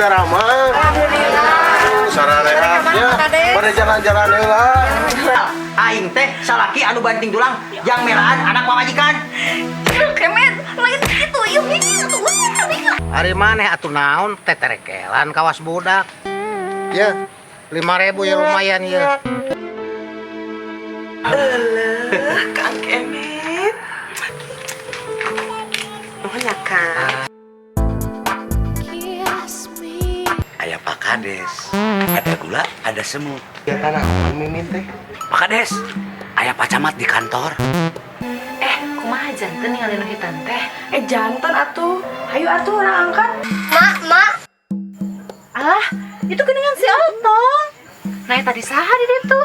Damang. Alhamdulillah. Sararehatnya. Pada jalan-jalan heula. Aing teh salaki anu banting tulang jang melaan anak pamajikan. Kemet, lain gitu, yuk gitu. Ari maneh atuh naon teterekelan kawas budak. Ya, 5.000 ya lumayan ya. Eleuh, Kang Kemet. Nuhun ya, Kang. Aya Pak Kades. Ada gula, ada semut. Ya tanah Mimin teh. Pak Kades, aya Pak Camat di kantor. Eh, kumaha janten ningali nu hitan teh? Eh, janten atuh. Hayu atuh urang angkat. Mak, mak. Alah, itu geningan si Otong. Nah, tadi saha di ditu?